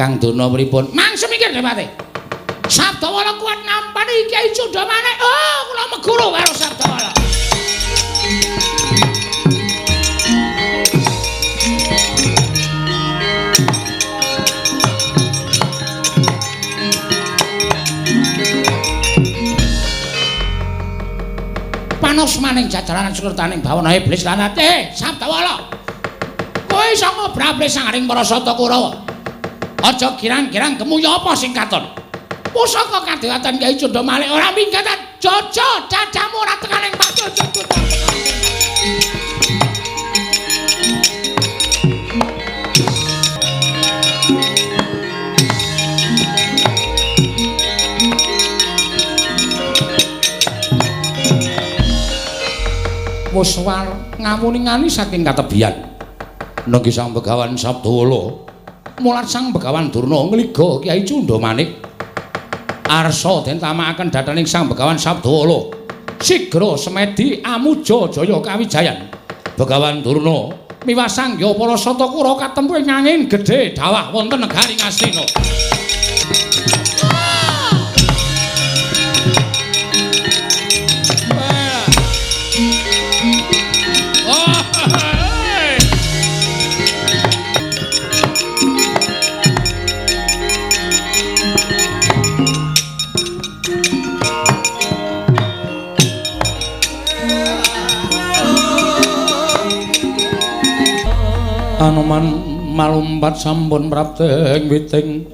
Kakang Durna pripun? Mang semikir Depati. Sabdawala kuat nampani Kyai Cundamane. Oh, kula meguru karo Sabdawala. Panos maning jajaranan sukertaning bawana iblis lan ate Sabdawala. Kowe iso ngobrable sangaring para sata Kurawa. Aja girang-girang gemuya apa sing katon. Pusaka kadewatan Kyai Cundamalik ora minggatan. Jojo dadamu ora tekaning pajojo. Wis war ngawuningani saking katebian. Nenggi Sang Begawan Sabdawala mulat Sang Begawan Durna ngliga Kyai Cundamanik. Arsa den tamakaken dhateng Sang Begawan Sabdawala. Sigra semedi amuja jaya kawijayan. Begawan Durna miwah sangya para sata Kurawa katempu ing angin gedhe dawah wonten negari Ngastina. Anoman malumpat sampun prapteng witing.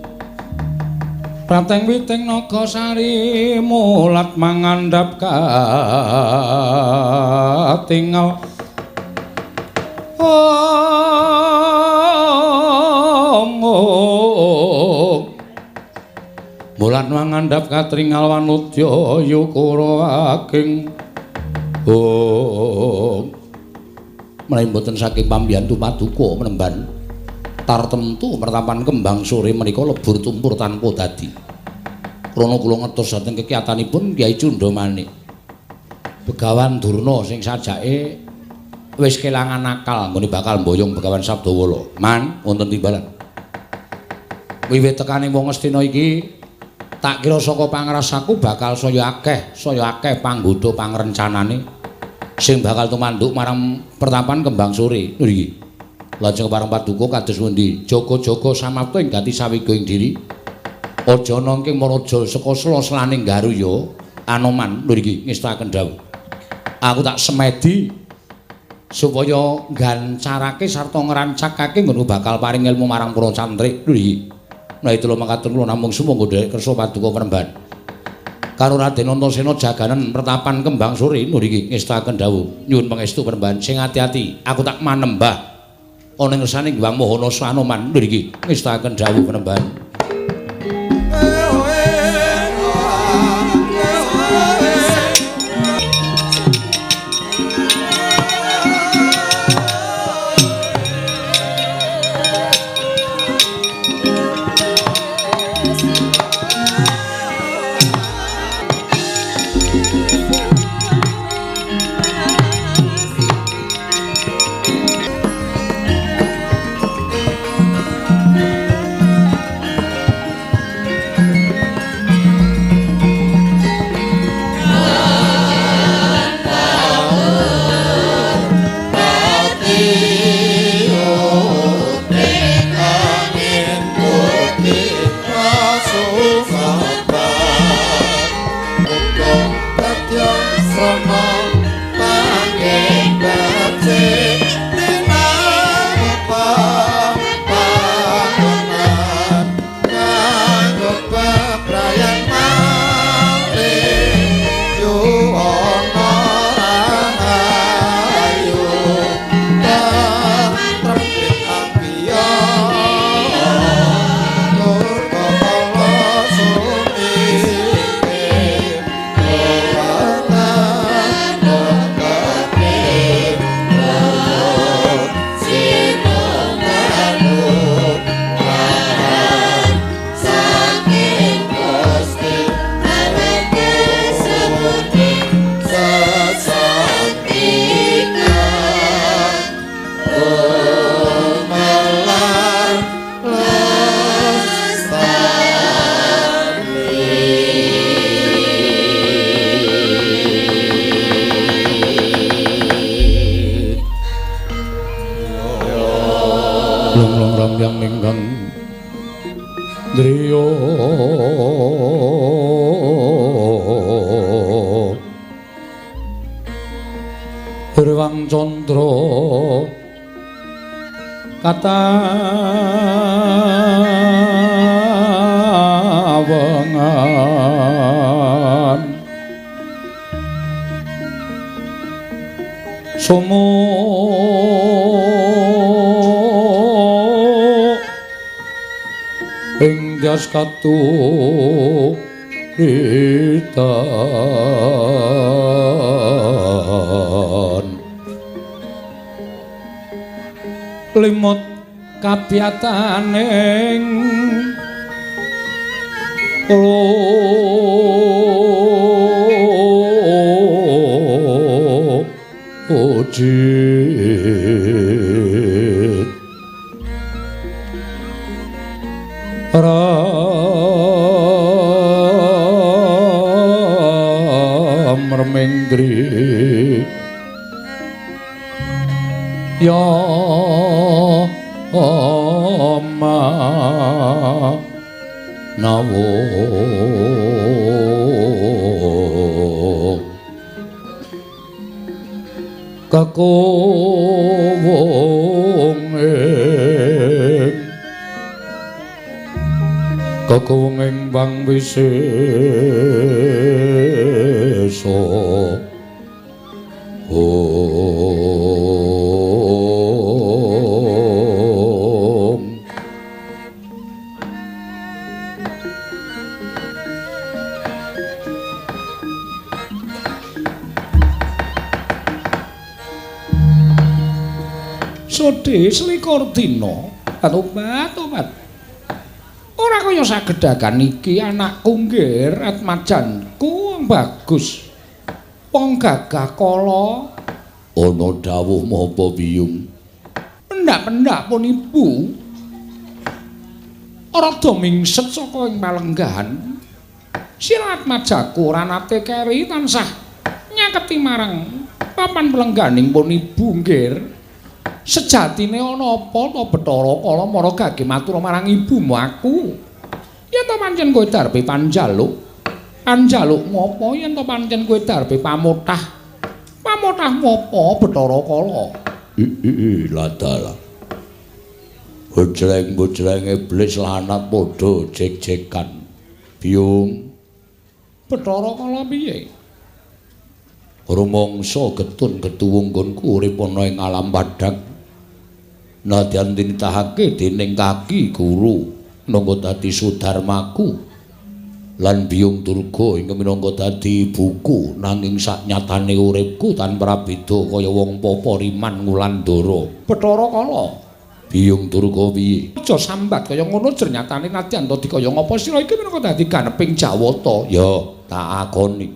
Prapteng witing Nagasari mulat mangandhap katingal. Om. Mulat mangandhap katringal wanudya yukura ageng. Om. Menawi mboten saking pambiyantu paduka menemban tartemtu mertapan kembang sore menika lebur tumpur tanpa dadi. Krana kula ngertos dhateng kekiyatanipun Kyai Cundamane. Begawan Durna sing sajake wis kelangan akal nggone bakal mboyong Begawan Sabdawala. Man wonten timbalan. Wiwit tekane wong Ngastina iki tak kira saka pangrasaku bakal saya akeh panggodha pangrencanane sing bakal tumanduk marang pertapan kembang sore. Lho iki. Lajeng pareng paduka kados pundi? Jaga-jaga samapta ing gati sawiga ing diri. Aja nangking maraja saka sela-selaning garuya Anoman. Lho iki ngestakaken dawuh. Aku tak semedi supaya nggancarake sarta ngrancakake nggon bakal paring ilmu marang para cantrik. Lho iki. Nah itu lho makaten kula namung sumangga nderek kersa paduka peremban. Karo Raden Antasena jaganen pertapan kembang sore. Lho iki ngestakaken dawuh. Nyuwun pangestu peremban sing ati-ati. Aku tak manembah ana ing ngersane Hyang Mohana Anoman. Lho iki ngestakaken dawuh peremban. Rang ingkang driya Rewang Candra katawengan sumu ing dyas katuritan limut kabiyataning ojit ram remendri ya oma nawo kakowong ing bang wisesa om. Sodhe selikur dina obat-obat ora kaya sagedhagan iki anakku nggir atmajanku wong bagus wong gagah kala ana dawuh menapa biyung pendak-pendak pun ibu rada mingset saka ing palenggahan sira atmajaku ora nate keri tansah nyaketi marang papan pelengganing pun ibu nggir. Sejatine ana apa to Bathara Kala mara gage matur marang ibumu aku. Yen to pancen kowe darpe panjaluk, panjalukmu apa yen to pancen kowe darpe pamotah? Pamotahmu apa Bathara Kala? Ladala. Bojleng-bojleng iblis lanat padha jek-jekan. Biyung. Bathara Kala piye? Rumangsa getun getuwung nggonku urip ana ing alam padhang. Nadyan tinitahake dening kaki guru minangka dadi sudarmaku lan Biyung Durga ingkang minangka dadi ibuku, nanging saknyatane uripku tanpa beda kaya wong papa riman ngulandara. Bathara Kala, Biyung Durga piye? Aja sambat kaya ngono jernyatane nadyan to dikaya ngapa sira iki minangka dadi ganeping Jawata. Ya, tak akoni.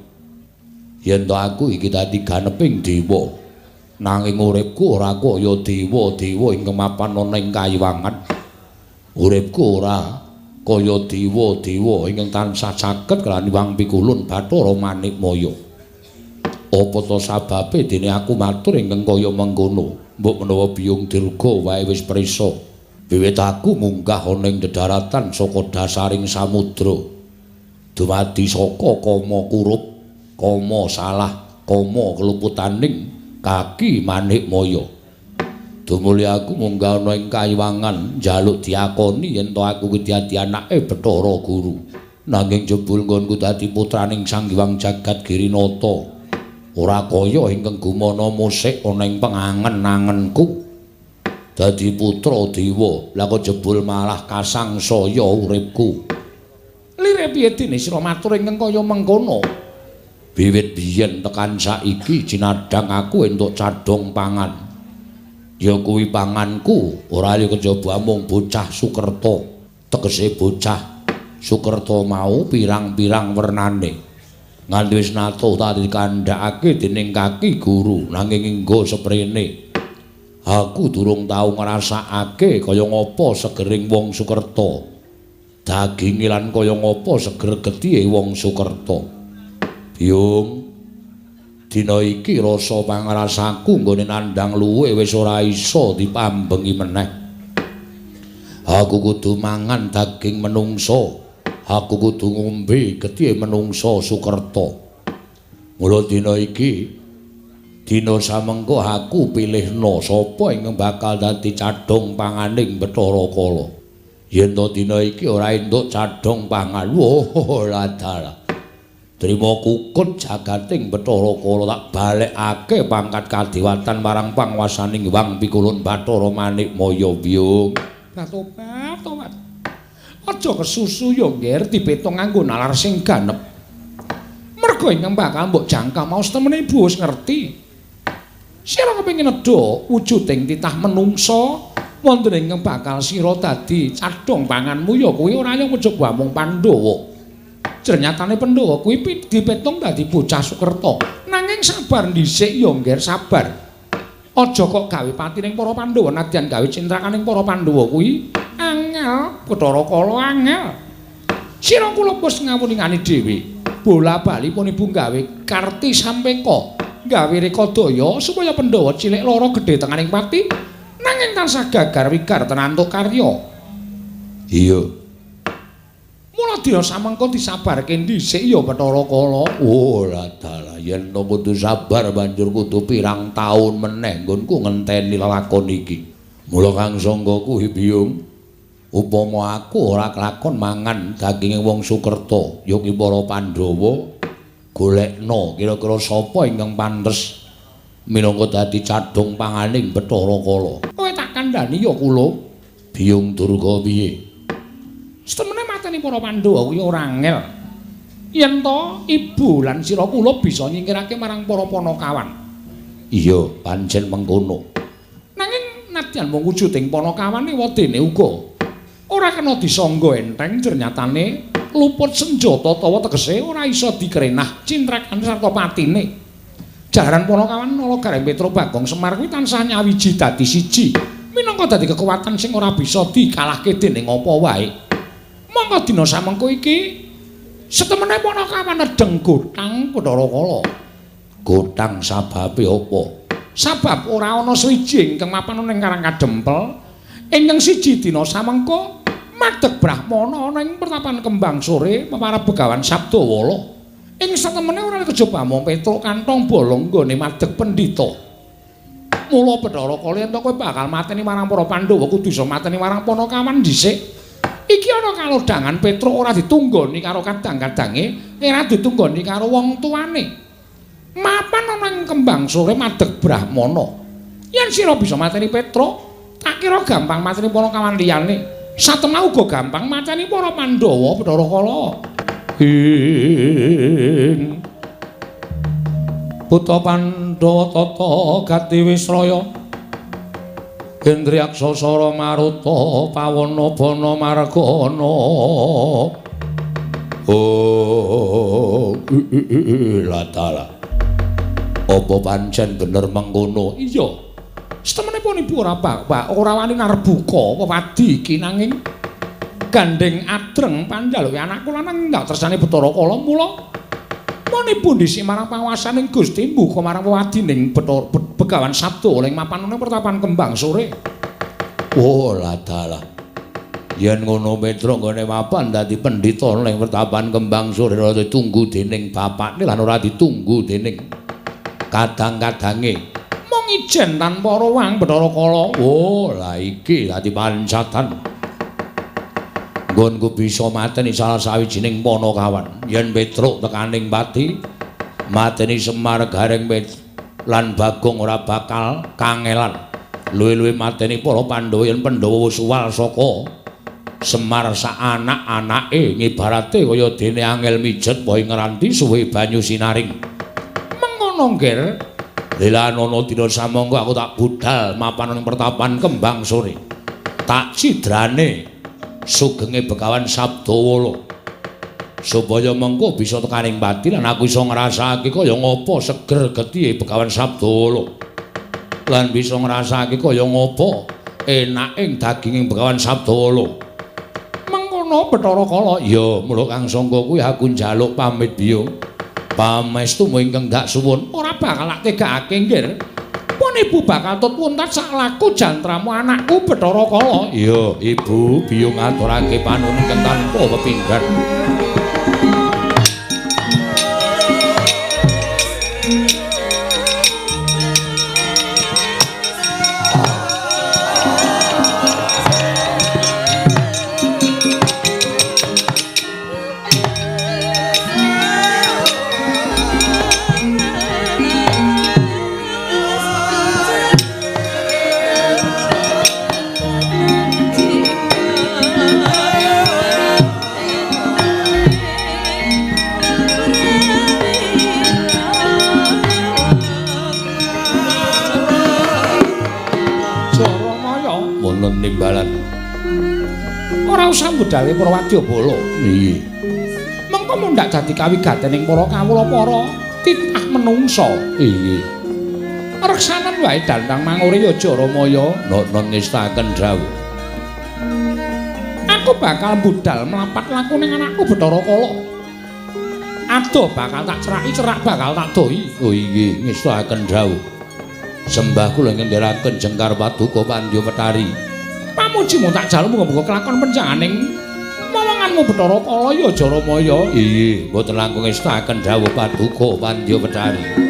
Yen to aku iki dadi ganeping dewa, nanging uripku ora kaya dewa-dewa ingkang mapan ana ing kayiwangan. Uripku ora kaya dewa-dewa ingkang tansah caket kelan Hyang Pikulun Bathara Manikmaya. Apa to sababe dene aku matur ingkang kaya mengkono? Mbok menawa Biyung Durga wae wis prisa. Wiwit aku munggah ana ing dedaratan saka dasaring samudra, dumadi saka kama kurup, kama salah, kama keluputaning kaki Manikmaya. Dumuli aku munggah ana ing kayiwangan njaluk diakoni yen to aku kuwi dadi anake Bathara Guru. Nanging jebul nggonku dadi putraning Sang Hyang Jagat Girinata. Ora kaya ingkang gumana musik ana ing pengangen-angenku. Dadi putra dewa, lha kok jebul malah kasangsaya uripku. Lire piye dene sira matur ingkang kaya mengkono? Wiwit biyen tekan saiki jinadhang aku entuk cadhong pangan. Ya kuwi panganku ora liya kejaba mung bocah Sukerta. Tegese bocah Sukerta mau pirang-pirang wernane. Nganti wis nata tadi dikandhakake dening kaki guru nanging enggo seprene. Aku durung tau ngrasakake kaya ngapa segering wong Sukerta. Daginge lan kaya ngapa seger getihe wong Sukerta. Biyung, dina iki rasa pangrasaku nggone nandhang luwe wis ora iso dipambengi meneh. Aku kudu mangan daging menungsa. Aku kudu ngombe getihe menungsa Sukerta. Mula dina iki dina samengko aku pilihna sapa ingkang bakal dadi cadhong panganing Bathara Kala. Yen to dina iki ora entuk cadhong pangan, wah ladalah. Trima kukut jagating Bathara Kala tak balekake pangkat kadewatan marang panguwasaning Hyang Pikulun Bathara Manikmaya Biyung. Tobat, tobat. Aja kesusu ya, Ngger, dipetung nganggo nalar sing ganep. Merga ingkang bakal mbok jangka mau setemene ibu wis ngerti. Sira kepengin nedha wujuding titah menungsa wonten ingkang bakal sira dadi cadhong panganmu ya kuwi ora ya kejaba mung Pandhawa. Jernyatane Pandhawa kuwi dipetung dadi bocah Sukerta. Nanging sabar dhisik ya, Ngger, sabar. Aja kok gawe pati ning para Pandhawa nadyan gawe cintrakaning para Pandhawa kuwi angel, Bathara Kala angel. Sira kula wis ngawuningani dhewe. Bola-bali pun ibu gawe karti sampeka, gawe rekadaya supaya Pandhawa cilik lara gedhe tenganing pati nanging tansah gagar wigar tenantuk karya. Iya. Mula dina samengko disabarke dhisik ya Bathara Kala. Oh, ladalah yen to kudu sabar banjur kudu pirang taun meneh nggonku ngenteni lelakon iki. Mula Kang Sangga kuwi Biyung, upama aku ora kelakon mangan daginge wong Sukerta, ya ki para Pandhawa golekna kira-kira sapa ingkang pantes minangka dadi cadhong panganing Bathara Kala. Kowe tak kandhani ya kula. Biyung Durga piye? Setemene mateni para Pandhawa kuwi ora angel. Yen to ibu lan sira kula bisa nyingkirake marang para panakawan. Iya, pancen mengkono. Nanging nadyan mung wujuding panakawane wedene uga ora kena disangga enteng jernyatane luput senjata tawa tegese ora iso dikrenah cintrakan sarta patine. Jaran panakawan Nala Gareng Petruk Bagong Semar kuwi tansah nyawiji dadi siji minangka dadi kekuatan sing ora bisa dikalahke dening apa wae. Monggo dina samengko iki setemene panakawan nedheng gotang Bathara Kala. Gotang sababe apa? Sabab ora ana sriji ingkang mapan ning Karang Kadempel. Ingkang siji dina samengko madeg brahmana ana ing pertapan Kembang Sore peparab Begawan Sabdawala. Ing satemene ora kejaba mung Petruk kantong bolong nggone madeg pendhita. Mula Bathara Kala yen to kowe bakal mateni marang para Pandhawa kudu iso mateni marang panakawan dhisik. Iki ana kalodhangan Petruk ora ditunggoni karo kadang-kadange, ora ditunggoni karo wong tuane. Mapan ana ing Kembang Sore madeg brahmana. Yen sira bisa mateni Petruk, tak kira gampang mateni panakawan liyane. Satemah uga gampang mateni para Pandhawa Bathara Kala. Ing Putra Pandhawa tata gati wisraya Indriyaksa sara maruta pawana bana margana. Oh, latala. Apa pancen bener mengkono? Iya. Setemene pun ibu ora bak ora wani narbuka wewadi iki nanging gandeng adreng panjaluke anakku lanang ndak tresnane Bathara Kala mula pun ibu dhisik marang panguwasaning Gusti mbuka marang wewadi ning Bathara Begawan Sabda ing mapanane pertapan Kembang Sore. Oh, ladalah. Yen ngono Petruk nggone mapan dadi pendhita ning pertapan Kembang Sore ora ditunggu dening bapakne lan ora ditunggu dening kadang-kadange. Mung ijen tanpa ruwang Bathara Kala. Oh, lah iki dadi pancatan. Nggonku bisa mateni salah sawijining panakawan. Yen Petruk tekaning pati mateni Semar Gareng lan Bagong ora bakal kangelan. Luwih-luwih mateni para Pandhawa yen Pandhawa wis uwal saka Semar sak anak-anake ngibarate kaya dene angel mijet wae ngranti suwe banyu sinaring. Mengono, Ngger. Lelanono dina samangka aku tak budal mapan ning pertapan Kembang Sore. Tak cidrane sugenge Begawan Sabdawala supaya mengko bisa tekaning pati lan aku iso ngrasakake kaya ngapa seger getihe Begawan Sabdawala lan bisa ngrasakake kaya ngapa enaking daginging Begawan Sabdawala. Mengkono Bathara Kala. Ya, mula Kang Sangga kuwi aku njaluk pamit Biyung. Pamestumu ingkang dak suwun ora bakal tak tegakake, Ngger. Pun ibu bakal tut puntat sak laku jantramu anakku Bathara Kala. Iya, ibu biyung ngaturake panuwun ingkang tanpa pepindhan. Ora usah mbudale para wadyabala. Iya. Mengko mundhak dadi kawigatening para kawula para titah menungsa. Iya. Reksanen wae dandang mangure ya Jaramaya. Nono ngestaken dawuh. Aku bakal budal mlapat laku ning anakku Bathara Kala. Adoh bakal tak ceraki, cerak bakal tak dohi. Oh inggih, ngestaken dawuh. Sembah kula ngendheraken jengkar paduka Pandya Petari. Pamujimu tak jaluk muga-muga kelakon pencanganing momonganmu Bathara Kala ya Jaramaya. Inggih, mboten langkung ngestaken dawuh paduka Pandya Petari.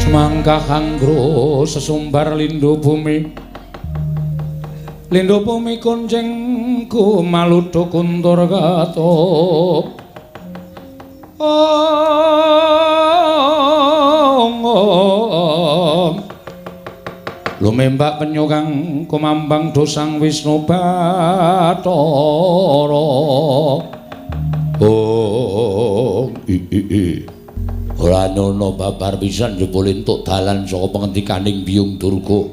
Mangkah sesumbar lindhu bumi, lindhu bumi kuncing kumaludhu kuntur katup. Ong lumembak penyu kang kumambang dosang Wisnu Bathara. Ong i i i. Ora ana babar pisan jebul entuk dalan saka pangentikaning Biyung Durga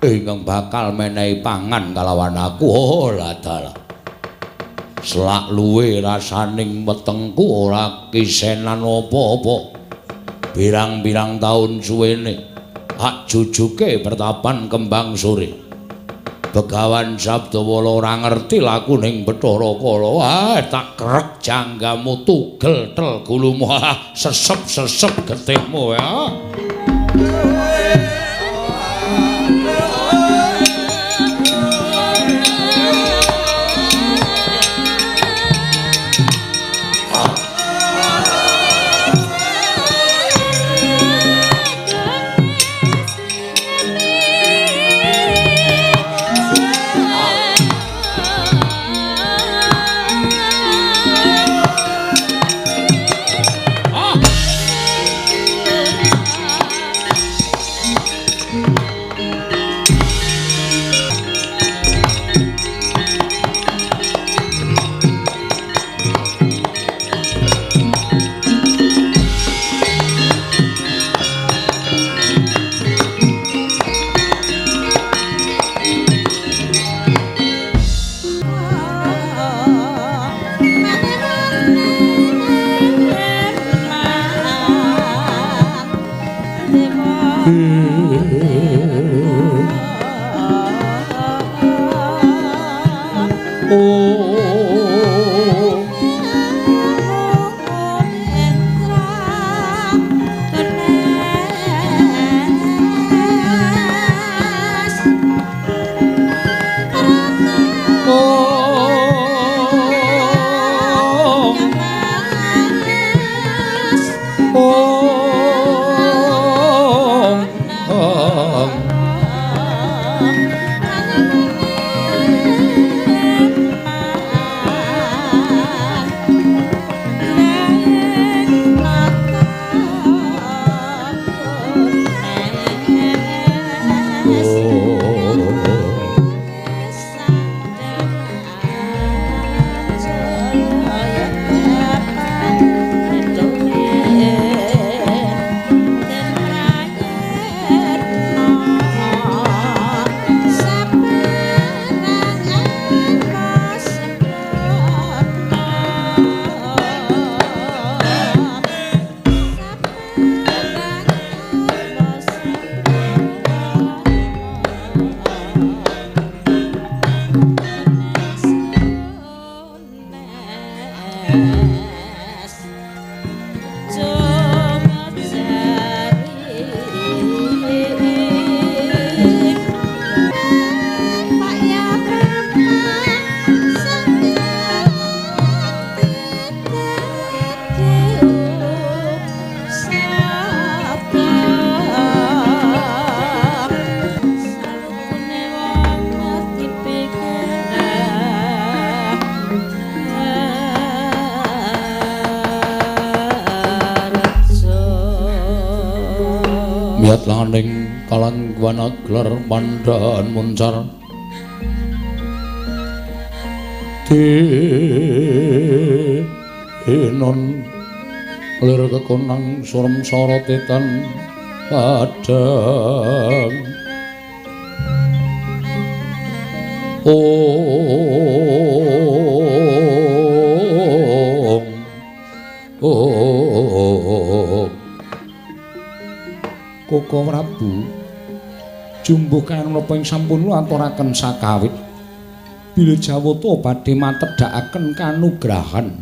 ingkang bakal menehi pangan kalawan aku. Oh lah dalah, selak luwe rasaning wetengku ora kisenan apa-apa. Pirang-pirang taun suwene hak jujuke pertapan Kembang Sore. Begawan Sabdawala ora ngerti lakuning Bathara Kala. Ah, tak krek janggamu tugel tel gulumu. Ah, sesep-sesep getihmu ya. Jat langaning kalangguan aglar pandhan muncar dinon lir kekonang surem sorotetan padang. Ong ong Koko Prabu jumbuh kahanan menapa ing sampun kula aturaken sakawit bilih Jawata badhe matedhakaken kanugrahan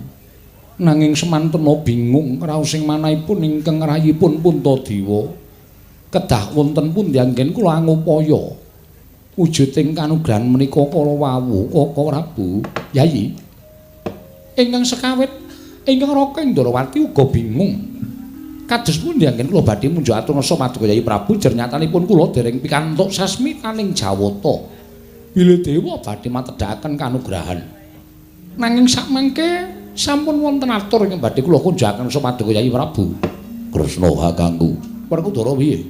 nanging semantena bingung raos ing manahipun ingkang rayipun Puntadewa kedah wonten pundi anggen kula angupaya wujuding kanugrahan menika kala wau Koko Prabu. Yayi ingkang sekawit ingkang Raka Indrawati uga bingung kados pundi anggen kula badhe munjuk atur nasa paduka Yayi Prabu jer nyatanipun kula dereng pikantuk sasmitaning Jawata bilih dewa badhe matedhakaken kanugrahan nanging sakmangke sampun wonten atur ingkang badhe kula kunjukaken nasa paduka Yayi Prabu. Kresna kakangku Werkudara piye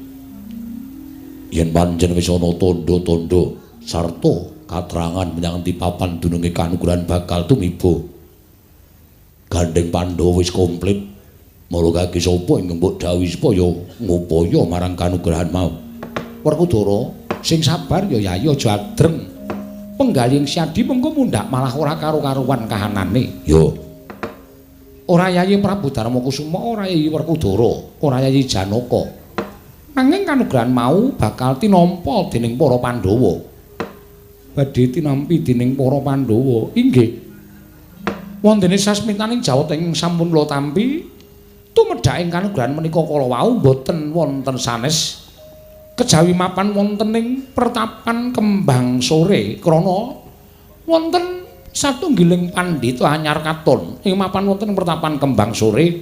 yen pancen wis ana tandha-tandha sarta katrangan menyang endi papan dununge kanugrahan bakal tumiba gandeng Pandhawa wis komplit mara kaki sapa ingkang mbok dawuhi supaya ngupaya marang kanugrahan mau. Werkudara sing sabar ya Yayi aja adreng penggaling Syadi mengko mundhak malah ora karo-karuan kahanane. Ya ora Yayi Prabu Darmakusuma, ora Yayi Werkudara, ora Yayi Janaka. Nanging kanugrahan mau bakal tinampa dening para Pandhawa. Badhe tinampi dening para Pandhawa. Inggih. Wontene sasmitaning Jawata ingkang sampun kula tampi tumedhaking kanugrahan menika kala wau boten wonten sanes kejawi mapan wonten ing pertapan Kembang Sore krana wonten satunggiling pandhita anyar katon ing mapan wonten ing pertapan Kembang Sore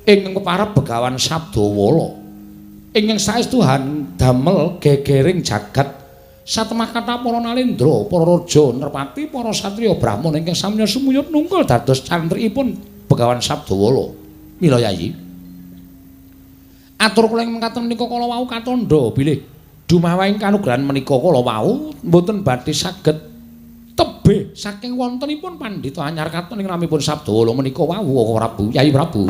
ingkang keparep Begawan Sabdawala ingkang saestu damel gegering jagat satemah kathah para nalendra, para raja, nerpati, para satriya brahmana ingkang samya sumuyut nungkul dados cantrikipun Begawan Sabdawala. Mila Yayi atur kula ing mekaten menika kala wau katandha bilih dumawahing kanugrahan menika kala wau mboten badhe saged tebih saking wontenipun pandhita anyar katon ing namipun Sabdawala menika wau Prabu Yayi Prabu.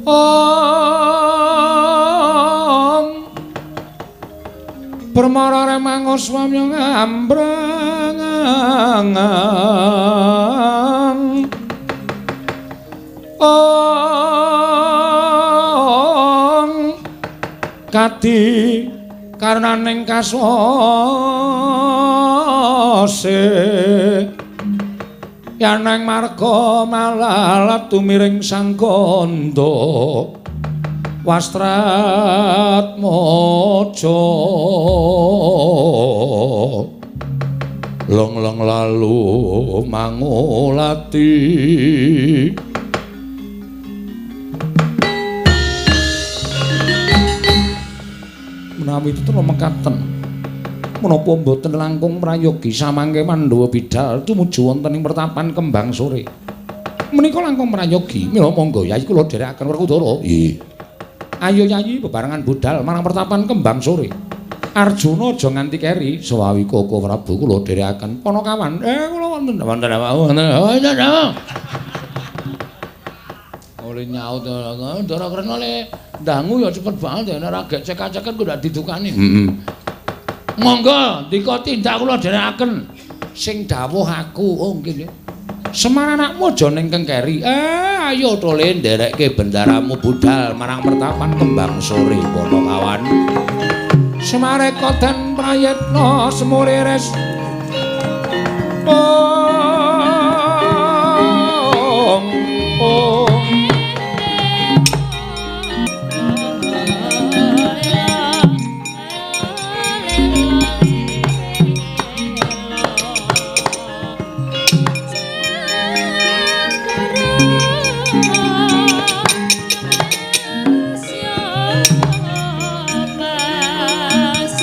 Ong Permara remango swamya ngambrang ong kadi karenaning kaswase yaneng marga malalat tumiring sang kandha Wastratmaja long-long lalu mangulati. Menawi tetep mekaten menapa mboten langkung prayogi samangke Pandhawa bidal tumuju wonten ing pertapan Kembang Sore menika langkung prayogi. Mila monggo Yayi kula dherekaken Werkudara. Nggih. Ayo Yayi bebarengan budal marang pertapan Kembang Sore. Arjuna aja nganti keri. Sawawi Koko Prabu kula dherekaken. Panakawan kula wonten wonten wonten. Oleh nyaut Ndara Kresna le ndangu ya cepet banget nek ora gek cekak-ceket kok ndak didukani. Heeh. Monggo ndika tindak kula dherekaken. Sing dawuh aku. Oh nggih. Semar anakmu aja ning kengkeri. Ayo to le nderekke bendaramu budal marang pertapan Kembang Sore Panakawan. Semareka den prayitna semurires. Ong ong Pas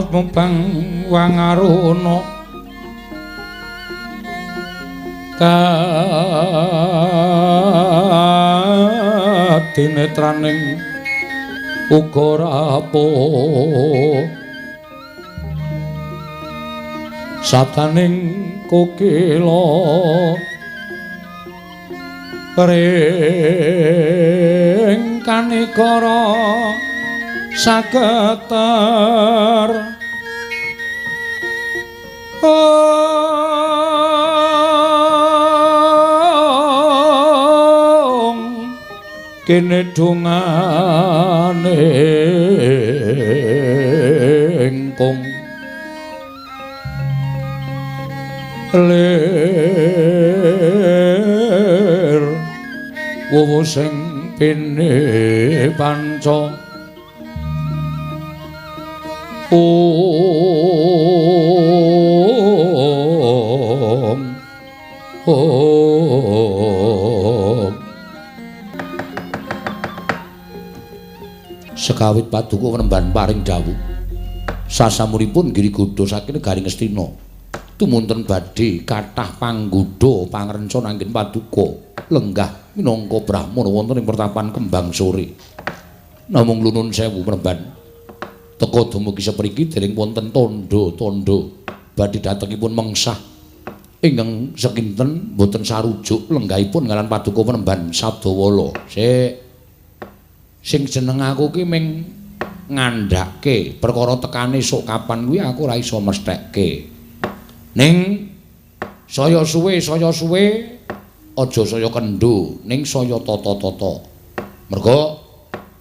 Mubang wangaruna kadinetraning uga rapuh sataning kokila ring kanikara sageter ong kene dongane engkung lir wowo sing pene panca om om. Sekawit paduka nemban paring dawuh sasampunipun Giri Gudha saking negari Ngastina tumunten badhe kathah panggodha pangrencana anggen paduka lenggah minangka brahmana wonten ing pertapan Kembang Sore. Namung lunun sewu mremban teka dumugi sepriki dereng wonten tandha-tandha badhe datengipun mengsah ingkang sekinten boten sarujuk lenggahipun ngaran paduka penemban Sabdawala. Sik sing jeneng aku ki ming ngandhake perkara tekane sok kapan kuwi aku ora iso mesthekke. Ning saya suwe aja saya kendho ning saya tata-tata. Merga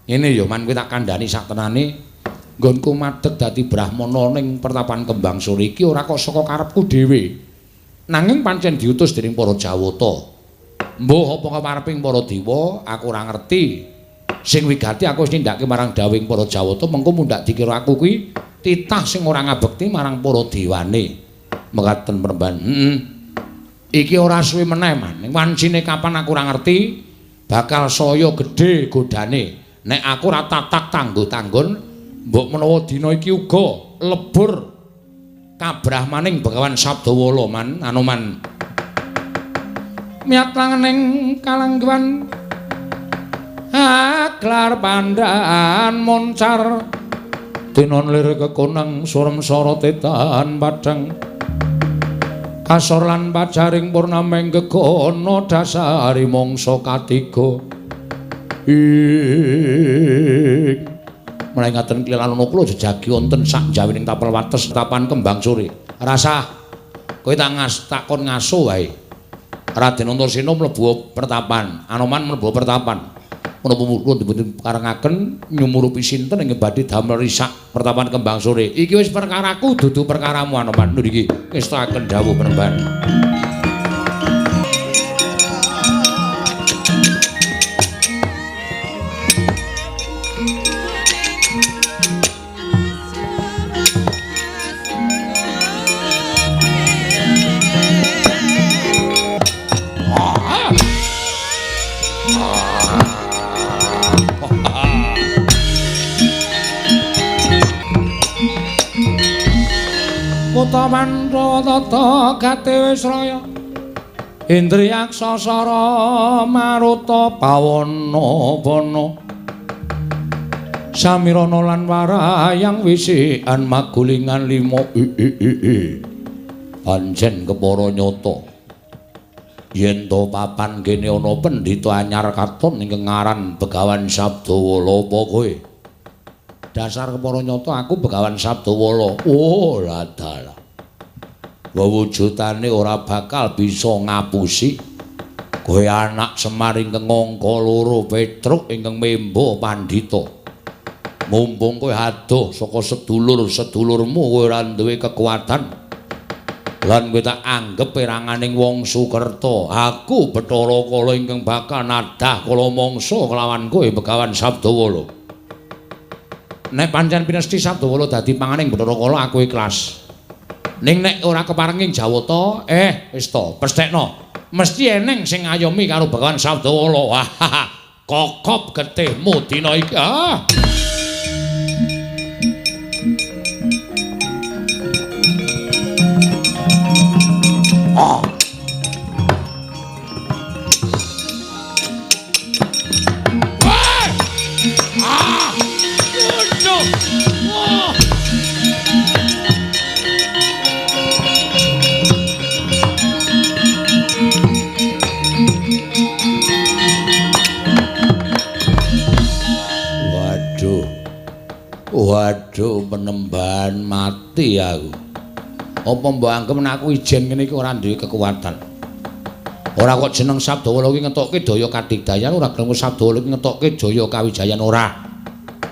ngene ya man kuwi tak kandhani sak tenane nggonku madeg dadi brahmana ning pertapan Kembang Sore iki ora kok saka karepku dhewe. Nanging pancen diutus dening para Jawata. Mbuh apa kapareping para dewa, aku ora ngerti. Sing wigati aku wis nindakake marang dawuhing para Jawata, mengko mundhak dikira aku kuwi titah sing ora ngabekti marang para dewane. Mekaten peremban. Heeh. Iki ora suwe meneh, Man. Ning wancine kapan aku ora ngerti, bakal saya gedhe godane. Nek aku ora tatak tanggo-tanggon, mbok menawa dina iki uga lebur kabrahmaning Begawan Sabdawala, Man, Anoman. Miyat langening kalangguan aglar pandhan moncar tinon lir kekonang surem sorote tahan padhang kasor lan pajaring purnameng gegono dasari mangsa katiga ing Menawi ngaten klilanana kula jejagi wonten sak jawining tapel wates tapan Kembang Sore. Rasah kowe tak takon ngaso wae. Raden Antasena mlebu pertapan, Anoman mlebu pertapan. Menapa kula dipun karengaken nyumurupi sinten ingkang badhe damel risak pertapan Kembang Sore. Iki wis perkaraku dudu perkaramu Anoman. Lho iki ngestakaken dawuh Penemban. Kutha Pandhawa tata gate wis raya Indriyaksa sara maruta pawana bana Samirana lan warayang wisikan magulingan lima i. Pancen kepara nyata yen to papan kene ana pendhita anyar katon ingkang aran Begawan Sabdawala apa kowe? Dasar kepara nyata aku Begawan Sabdawala. Oh ladalah. Wewujudane ora bakal bisa ngapusi. Kowe anak Semar ingkang angka 2 Petruk ingkang memba pandhita. Mumpung kowe adoh saka sedulur-sedulurmu kowe ora duwe kekuatan. Lan kowe tak anggep peranganing wong Sukerta. Aku Bathara Kala ingkang bakal nadah kala mangsa kelawan kowe Begawan Sabdawala. Nek pancen pinesti Sabdawala dadi panganing Bathara Kala aku ikhlas. Ning nek ora keparenging Jawata, wis to, pesthekno. Mesti eneng sing ngayomi karo Begawan Sabdawala. Kokop getihmu dina iki. Ah. Ah. Ah. Oh. Waduh. Waduh, penembahan mati aku. Apa mbok anggep nek aku ijen ngene iki ora duwe kekuatan. Ora kok jeneng Sabdawala iki ngetokke daya kadigdayan, ora gelem Sabdawala iki ngetokke jaya kawijayan ora.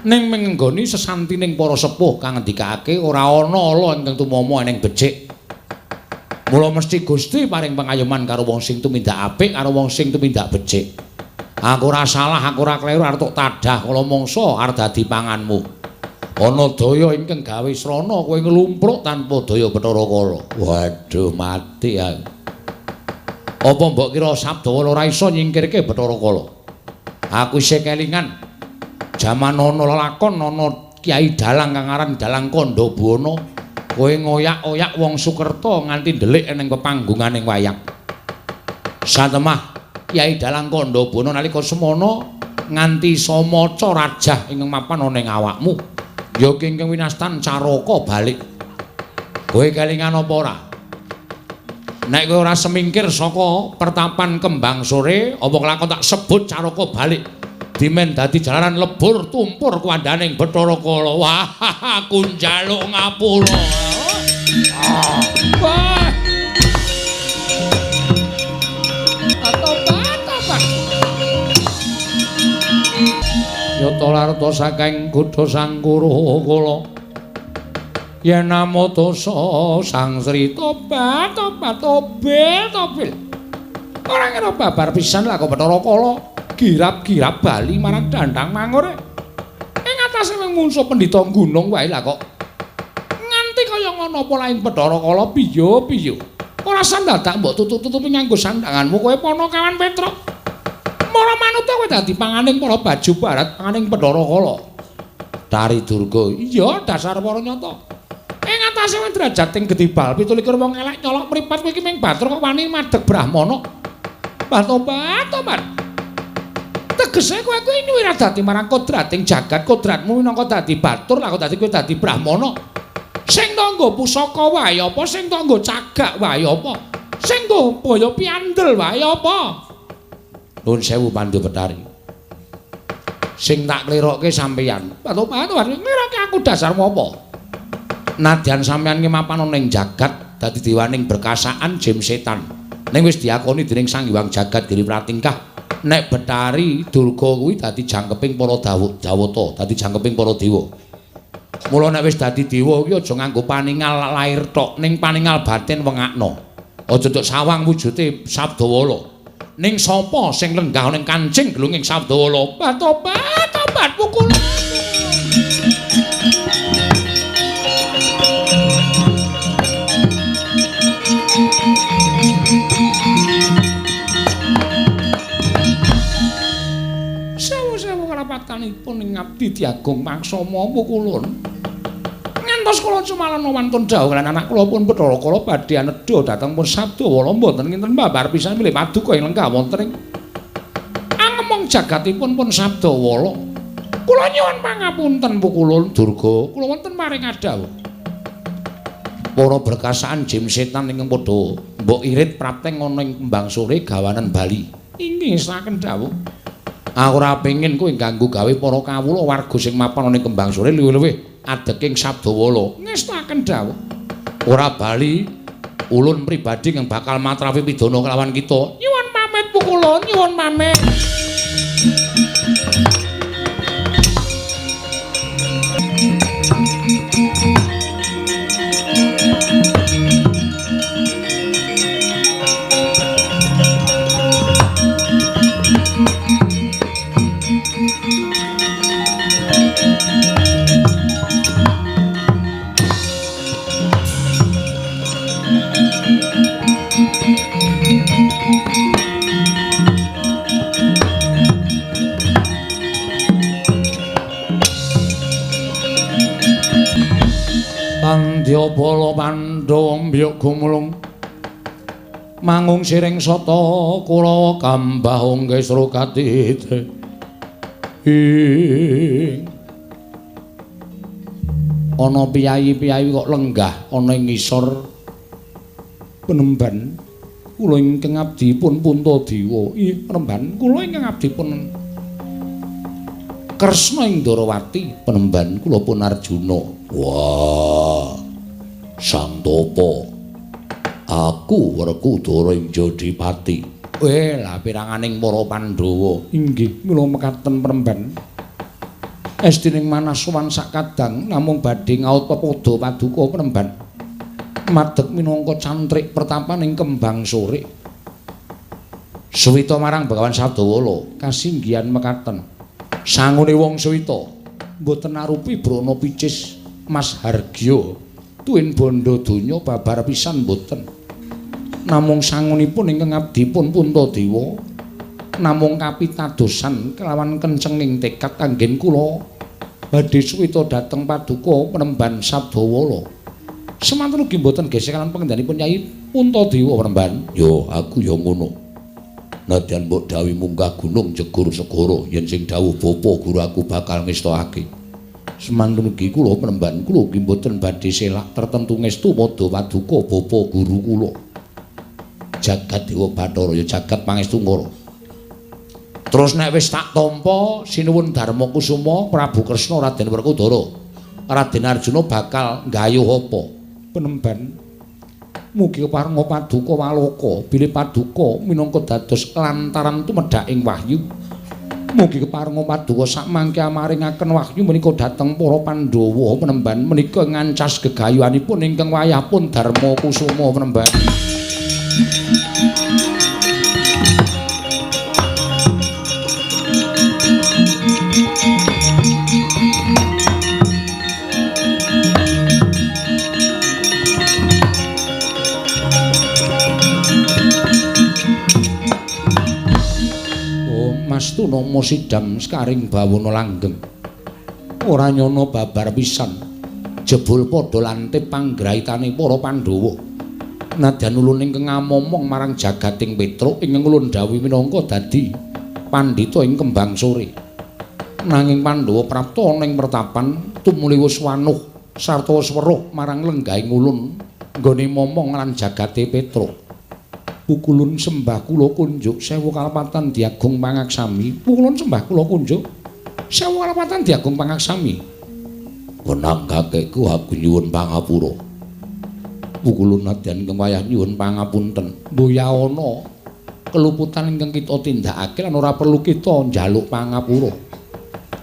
Ning menggoni sesantining para sepuh kang ngendikake ora ana ala ingkang tumama eneng becik. Mula mesti Gusti paring pangayoman karo wong sing tumindak apik karo wong sing tumindak becik. Aku ora salah, aku ora kleru arep tok tadah kala mangsa arep dadi panganmu. Ana daya ingkang gawe srana kowe nglumpruk tanpa daya Bathara Kala. Waduh, mati aku. Apa mbok kira Sabdawala ora iso nyingkirke Bathara Kala? Aku isih kelingan jaman ana lelakon ana Kyai Dalang kang aran Dalang Kandha Buwana, kowe ngoyak-oyak wong Sukerta nganti ndelik ning pepanggunganing wayang. Satemah Kyai Dalang Kandha Buwana nalika semana nganti iso maca rajah ingkang mapan ana ing awakmu. Ya ingkang winastan Caraka balik. Kowe kelingan apa ora? Nek kowe ora semingkir saka pertapan Kembang Sore, apa kelakon tak sebut Caraka balik. Dimen dadi jalaran lebur tumpur kuwandaning Bathara Kala. Wah, aku njaluk ngapura. Wah. Tobat. Yata larta saking godha Sangkura Kala. Yen namata Sang Sri tobat tobat tobel tobel. Ora ngira babar pisan lah kok Bathara Kala. Girap-girap bali marang dandang mangure. Ing atase mungsuh pendhita gunung wae lah kok. Nganti kaya ngono apa lain Bathara Kala piye-piye. Ora sandadak mbok tutup-tutupi nganggo sandanganmu kowe Panakawan Petruk. Mara manuta kowe dadi panganing para baju barat, panganing Bathara Kala. Tari Durga. Iya, dasar para nyata. Ing atase wong derajat ing gedhe bal 27 wong elek nyolok mripat kowe iki ming batur kok wani madheg brahmana. Tobat, tobat. Tegese kowe kuwi nyuwira dadi marang kodrating jagat, kodratmu minangka dadi batur, lah kok dadi kowe dadi brahmana. Sing tangga pusaka wae apa, sing tangga cagak wae apa, sing nggo boyo piandel wae apa. Nuwun sewu Pandhu Betari. Sing tak klirokke sampeyan. Tobat, nglirokke aku dasarmu apa? Nadyan sampeyan ki mapan ana ing jagat dadi dewaning berkasaan jim setan. Ning wis diakoni dening Sang Hyang Jagat Giri Pratingkah. Nek Betari Durga kuwi dadi jangkeping para Jawata, dadi jangkeping para dewa. Mula nek wis dadi dewa kuwi aja nganggo paningal lair tok, ning paningal batin wengakno. Aja tok sawang wujude Sabdawala. Ning sapa sing lenggah ning kancing gelunging Sabdawala? Tobat, tobat pukul. Sewu-sewu karapatanipun ing abdi diagung mangsama pukulun. Ngantos kula cumalana wantun dawuh lan anak kula pun Bathara Kala badhe anedha dhateng pun Sabdawala mboten kinten babar pisan bilih paduka ing lenggah wonten ing angemong jagatipun pun Sabdawala. Kula nyuwun pangapunten pukulun Durga, kula wonten maring adhawuh. Para berkasaan jim setan ingkang padha mbok irit prapteng ana ing Kembang Sore gawanen Bali. Inggih saken dawuh. Aku ora pengin kowe ganggu gawe para kawula warga sing mapan ana ing Kembang Sore luwih-luwih adeking Sabdawala. Ngestaken dawuh. Ora bali ulun pribadi kang bakal matrapi pidana kelawan kita. Nyuwun pamit pukulun, nyuwun pamit. Tandya bala Pandhawa mbyuk gumulung mangung siring sata Kurawa kambah onggesra katite ing ana piyayi-piyayi kok lenggah ana ing ngisor penemban kula ingkang abdi pun Puntadewa. Ih penemban kula ingkang abdi pun Kresna ing Ndarawati penemban kula pun Arjuna. Wah, Sang Tapa, aku Werkudara ing Jodipati. Lah piranganing para Pandhawa. Inggih, mila mekaten penemban. Estining manah sowan sakadang namung badhe ngaut pepadha paduka penemban. Madeg minangka cantrik pertapan ing Kembang Sore. Suwita marang Begawan Sabdawala kasinggihan mekaten. Sangune wong suwita mboten arupi brana picis Mas Hargya tuwin bondo donya babar pisan mboten. Namung sangunipun ingkang abdi pun Puntadewa namung kapitadosan kelawan kencenging tekad anggen kula badhe suwita dhateng paduka penemban Sabdawala. Semanten ugi mboten gesek lan pengendhanipun Kyai Puntadewa penemban. Yo aku yo ngono. Nadyan mbok dawuhi munggah gunung jegur segara yen sing dawuh bapa guru aku bakal ngestokake. Semanten ugi kula penemban kula ugi mboten badhe selak tertentu ngestu padha paduka bapa guru kula. Jagat Dewa Bathara ya jagat pangestu ngara. Terus nek wis tak tampa sinuwun Darma Kusuma Prabu Kresna Raden Werkudara Raden Arjuna bakal nggayuh apa? Penemban mugi keparenga paduka waloka bilih paduka minangka dados lantaran tumedhaking wahyu. Mugi keparenga paduka sakmangke amaringaken wahyu menika dhateng para Pandhawa penemban menika ngancas gegayuhanipun ingkang wayah pun Darma Kusuma penemban. Mastu nama sidam sekaring bawana langgeng. Ora nyana babar pisan. Jebul padha lantip panggraitane para Pandhawa. Nadyan ulun ingkang ngamomong marang jagating Petruk ingkang ulun dawuhi minangka dadi pandhita ing Kembang Sore. Nanging Pandhawa prapta ana ing pertapan tumuli wis wanuh sarta wis weruh marang lenggahing ulun nggone momong lan jagate Petruk. Pukulun sembah kula kunjuk sewu kalepatan diagung pangaksami. Pukulun sembah kula kunjuk sewu kalepatan diagung pangaksami. Wenang kakekku aku nyuwun pangapura. Pukulun nadyan ingkang wayah nyuwun pangapunten. Mboyaana keluputan ingkang kita tindakake lan ora perlu kita njaluk pangapura.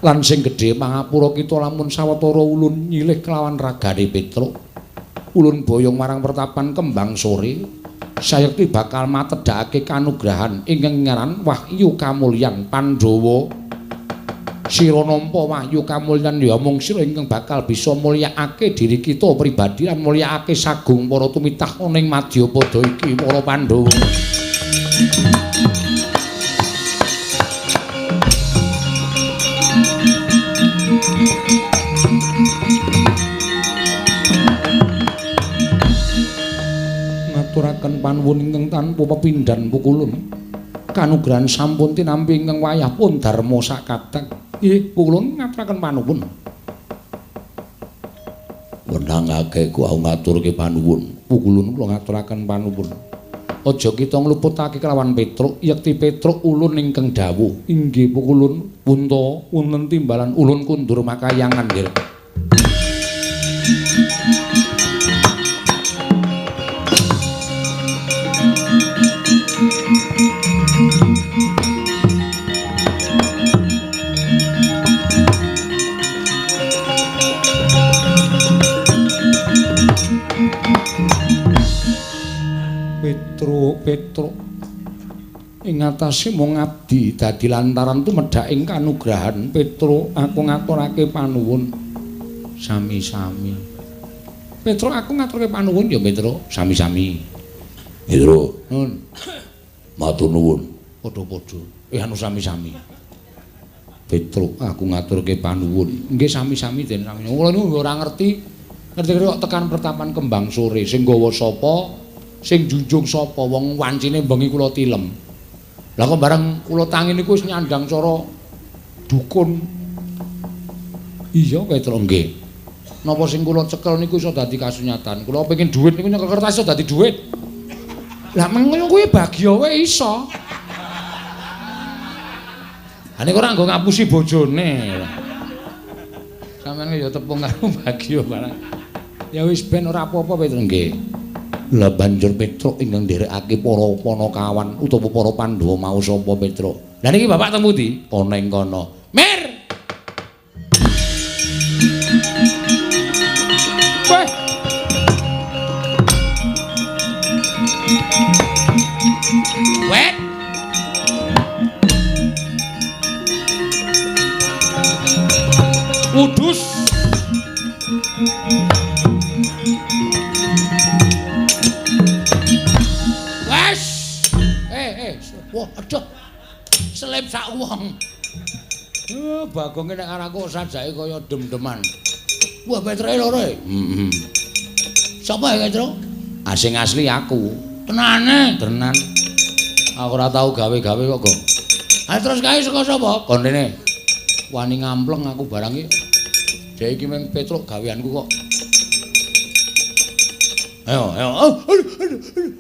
Lan sing gedhe pangapura kita lamun sawetara ulun nyilih kelawan ragane Petruk. Ulun boyong marang pertapan Kembang Sore, sayekti bakal matedhakake kanugrahan ingkang ngaran Wahyu Kamulyan Pandhawa. Sira nampa Wahyu Kamulyan ya mung sira ingkang bakal bisa mulyakake diri kita pribadi lan mulyakake sagung para tumitah ning madyapada iki para Pandhawa. Ngaturaken panuwun ingkang tanpa pepindhan pukulun. Kanugrahan sampun tinampi ingkang wayah pun dharma sakadang. Nggih, pukulun ngaturaken panuwun. Wenangake ku aku ngaturke panuwun. Pukulun kula ngaturaken panuwun. Aja kita ngluputake kelawan Petruk, yekti Petruk ulun ingkang dawuh. Inggih pukulun, punta wonten timbalan ulun kundur makayangan nggih. Petruk ing atase mung abdi dadi lantaran tumedhaking kanugrahan Petruk aku ngaturake panuwun. Sami-sami. Petruk aku ngaturake panuwun ya Petruk. Sami-sami. Petruk, nun. Matur nuwun. Padha-padha. Anu sami-sami. Petruk aku ngaturke panuwun. Nggih sami-sami den sami. Kula niku ora ngerti. Ngerti kok tekan pertapan Kembang Sore sing gawa sapa? Sing junjung sapa wong wancine bengi kula tilem. Lah kok bareng kula tangi niku wis nyandang cara dukun. Iya Petruk nggih. Napa sing kula cekel niku iso dadi kasunyatan. Kula pengin dhuwit niku nyekel kertas iso dadi dhuwit. Lah meng kuwi bagya wae iso. Ha niku ora nggo ngapusi bojone. Sampeyan ya tepung karo bagya barang. Ya wis ben ora apa-apa Petruk nggih. Lah banjur Petruk ingkang nderekake para panakawan utawa para Pandhawa mau sapa Petruk? Lah niki bapak temu ndi? Ana ing kono. Mir. Weh. Weh. Udus. Wah, aduh. Selip sak wong. Bagonge nek karo aku sajake kaya dem-deman. Wah, Petroke loro e. Heeh. Sapa ya, Petro? Asing asli aku. Tenane, tenan. Aku ora tau gawe-gawe kok, Gong. Ha terus kae saka sapa? Kon rene. Wani ngampleng aku barang iki. Dhek iki mung Petruk gaweanku kok. Ayo, ayo. Oh, aduh, aduh, aduh.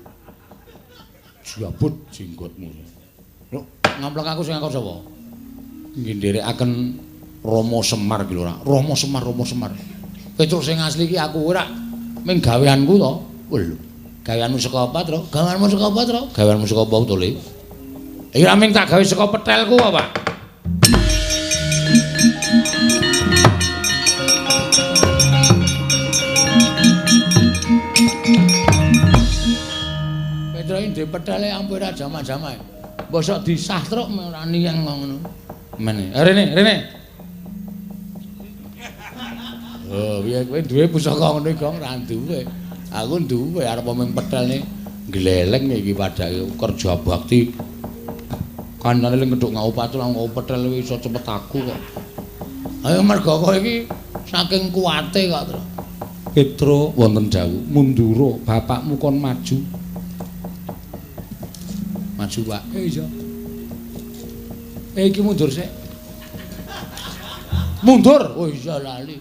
Jabut jenggotmu. Lho, ngampleng aku sing ngakon sapa? Nggih nderekaken Rama Semar iki lho ora. Rama Semar, Rama Semar. Petruk sing asli iki aku ora mung gaweanku to. Lho, gaweanmu saka apa, Tru? Gaweanmu saka apa, Tru? Gaweanmu saka apa to, Le? Iki ora mung tak gawe saka petelku kok, Pak. Petruk iki ndek petele ampun ora jamak-jamak. Bosok disah truk ora niyang ngono. Mene. Rene, rene. Oh, piye kowe duwe pusaka ngono iki, Gong? Ora duwe. Aku duwe arep mung petelne gleleng iki padake kerja bakti. Kandhane le ngeduk ngaupat lan ngau petel iso cepet aku kok. Ayo mergo kowe iki saking kuwate kok, Tru. Petro wonten dawuh mundura bapakmu kon maju. Maju, Pak. Iya. Iki mundur sik. Mundur. Oh iya lali.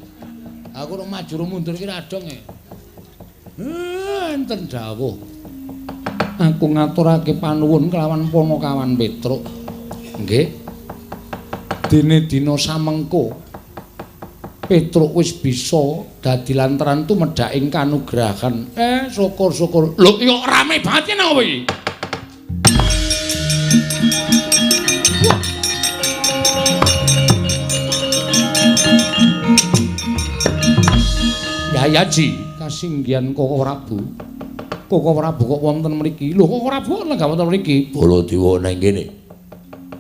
Aku ora maju ora mundur iki ra dong e. Enten dawuh. Aku ngaturake panuwun kelawan Panakawan Petruk. Nggih. Dene dina samengko Petruk wis bisa dadi lantaran tumedhaking kanugrahan. Syukur-syukur. Lho, yo rame banget nang kowe iki. Wah. Yayaji kasinggihan Koko Prabu. Koko Prabu kok wonten mriki? Lho Koko Prabu kok lenggah wonten mriki? Baladewa nang kene.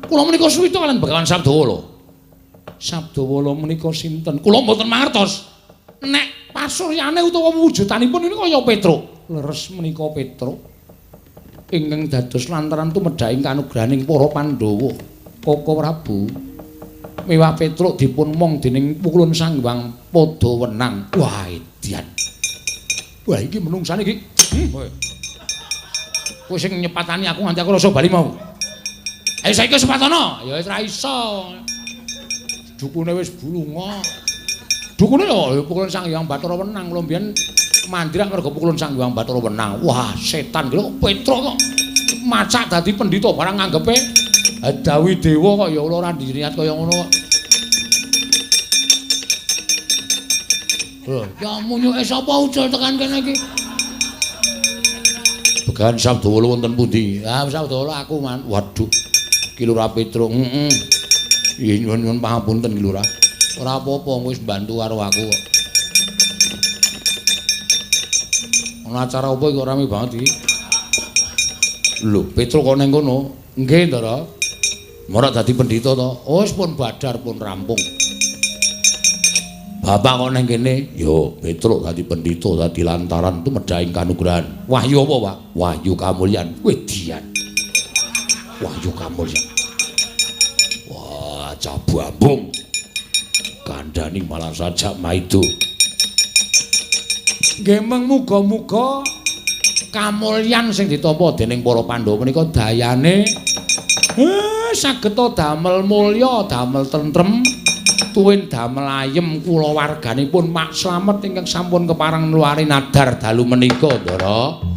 Kula menika suwita kaliyan Begawan Sabdawala. Sabdawala menika sinten? Kula mboten mangertos. Nek pasuryane utawa wujudanipun ini kaya Petruk. Leres menika Petruk ingkang dados lantaran tumedhaking kanugrahaning para Pandhawa. Koko Prabu miwah Petruk dipun mong dening pukulun Sang Hyang Padawenang. Wah, edian. Wah, iki menungsane iki. Kowe sing nyepatani aku nganti aku rasa bali mau. Ayo saiki sepatono. Ya wis ra iso. Dukune wis bulunga. Dukune lho pukulun Sang Hyang Bathara Wenang. Kula mbiyen mandhira mergo pukulun Sang Hyang Bathara Wenang. Wah, setan lho Petruk kok macak dadi pendhita barang nganggepe Dawi dewa kok ya ora diniat kaya ngono kok. Lho, ya munyuke sapa ucul tekan kene iki? Begawan Sabdawala wonten pundi? Ah, Sabdawala aku, Man. Waduh. Ki Lurah Petruk. Heeh. Nggih nyuwun pangapunten Ki Lurah. Ora apa-apa wis mbantu karo aku kok. Ana acara apa iki kok rame banget iki? Lho, Petruk kok ning kono? Nggih, Ndara. Ora dadi pendhita to? Oh, wis pun badar pun rampung. Bapak kok ning kene? Yo, Petruk dadi pendhita dadi lantaran tumedhaking kanugrahan. Wahyu apa, Pak? Wahyu kamulyan. Wedian. Wahyu kamulyan. Wah, cabu ambung. Kandhani malah sajak maido. Nggih, meng muga-muga kamulyan sing ditampa dening para Pandhawa menika dayane saged damel mulya, damel tentrem, tuwin damel ayem kulawarganipun Mak Slamet ingkang sampun kepareng nluwari nadar dalu menika, Ndara.